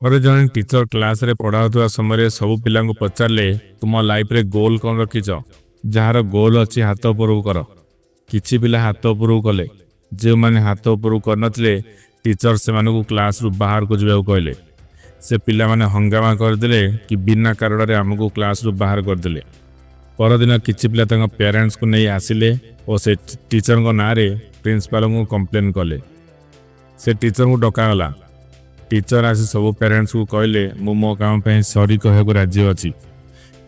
ଥରେ ଜଣେ ଟିଚର କ୍ଲାସରେ ପଢ଼ାଉଥିବା ସମୟରେ ସବୁ ପିଲାଙ୍କୁ ପଚାରିଲେ, "ତୁମ ଲାଇଫରେ ଗୋଲ୍ କ'ଣ ରଖିଛ? ଯାହାର ଗୋଲ୍ ଅଛି, ହାତ ଉପରକୁ କର।" କିଛି ପିଲା ହାତ ଉପରକୁ କଲେ। ଯେଉଁମାନେ ହାତ ଉପରକୁ କରିନଥିଲେ, ଟିଚର ସେମାନଙ୍କୁ କ୍ଲାସରୁ ବାହାରକୁ ଯିବାକୁ କହିଲେ। ସେ ପିଲାମାନେ ହଙ୍ଗାମା କରିଦେଲେ କି ବିନା କାରଣରେ ଆମକୁ କ୍ଲାସରୁ ବାହାର କରିଦେଲେ। ପରଦିନ କିଛି ପିଲା ତାଙ୍କ ପ୍ୟାରେଣ୍ଟସକୁ ନେଇ ଆସିଲେ ଓ ସେ ଟିଚରଙ୍କ ନାଁରେ ପ୍ରିନ୍ସିପାଲଙ୍କୁ କମ୍ପ୍ଲେନ୍ କଲେ। ସେ ଟିଚରଙ୍କୁ ଡକାଗଲା। ଟିଚର ଆସି ସବୁ ପ୍ୟାରେଣ୍ଟସକୁ କହିଲେ, "ମୁଁ ମୋ କାମ ପାଇଁ ସରି କହିବାକୁ ରାଜି ଅଛି।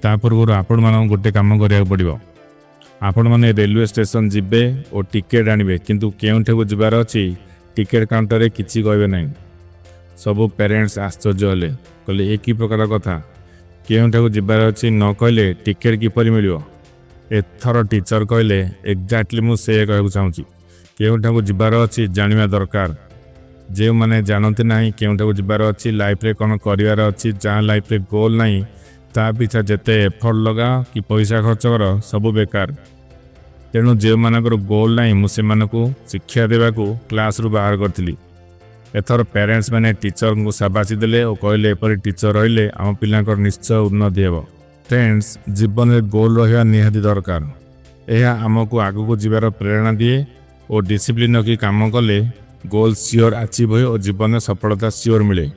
ତା ପୂର୍ବରୁ ଆପଣମାନଙ୍କୁ ଗୋଟେ କାମ କରିବାକୁ ପଡ଼ିବ। ଆପଣମାନେ ରେଲୱେ ଷ୍ଟେସନ ଯିବେ ଓ ଟିକେଟ୍ ଆଣିବେ, କିନ୍ତୁ କେଉଁଠାକୁ ଯିବାର ଅଛି, ଟିକେଟ୍ କାଉଣ୍ଟରରେ କିଛି କହିବେ ନାହିଁ।" ସବୁ ପ୍ୟାରେଣ୍ଟସ୍ ଆଶ୍ଚର୍ଯ୍ୟ ହେଲେ। କହିଲେ, "ଏ କି ପ୍ରକାର କଥା? କେଉଁଠାକୁ ଯିବାର ଅଛି ନ କହିଲେ ଟିକେଟ୍ କିପରି ମିଳିବ?" ଏଥର ଟିଚର କହିଲେ, "ଏକ୍ଜାକ୍ଟଲି, ମୁଁ ସେଇଆ କହିବାକୁ ଚାହୁଁଛି। କେଉଁଠାକୁ ଯିବାର ଅଛି, ଜାଣିବା ଦରକାର। ଯେଉଁମାନେ ଜାଣନ୍ତି ନାହିଁ କେଉଁଠାକୁ ଯିବାର ଅଛି, ଲାଇଫରେ କ'ଣ କରିବାର ଅଛି, ଯାହା ଲାଇଫରେ ଗୋଲ୍ ନାହିଁ, ତା ପିଛା ଯେତେ ଏଫର୍ଟ ଲଗାଅ କି ପଇସା ଖର୍ଚ୍ଚ କର, ସବୁ ବେକାର। ତେଣୁ ଯେଉଁମାନଙ୍କର ଗୋଲ୍ ନାହିଁ, ମୁଁ ସେମାନଙ୍କୁ ଶିକ୍ଷା ଦେବାକୁ କ୍ଲାସରୁ ବାହାର କରିଥିଲି।" ଏଥର ପ୍ୟାରେଣ୍ଟସ୍ ମାନେ ଟିଚରଙ୍କୁ ସାବାସି ଦେଲେ ଓ କହିଲେ, "ଏପରି ଟିଚର ରହିଲେ ଆମ ପିଲାଙ୍କର ନିଶ୍ଚୟ ଉନ୍ନତି ହେବ।" ଫ୍ରେଣ୍ଡସ୍, ଜୀବନରେ ଗୋଲ୍ ରହିବା ନିହାତି ଦରକାର। ଏହା ଆମକୁ ଆଗକୁ ଯିବାର ପ୍ରେରଣା ଦିଏ ଓ ଡିସିପ୍ଲିନ୍ ରଖି କାମ କଲେ ଗୋଲ୍ ସିଓର ଆଚିଭ୍ ହୁଏ ଓ ଜୀବନରେ ସଫଳତା ସିଓର ମିଳେ।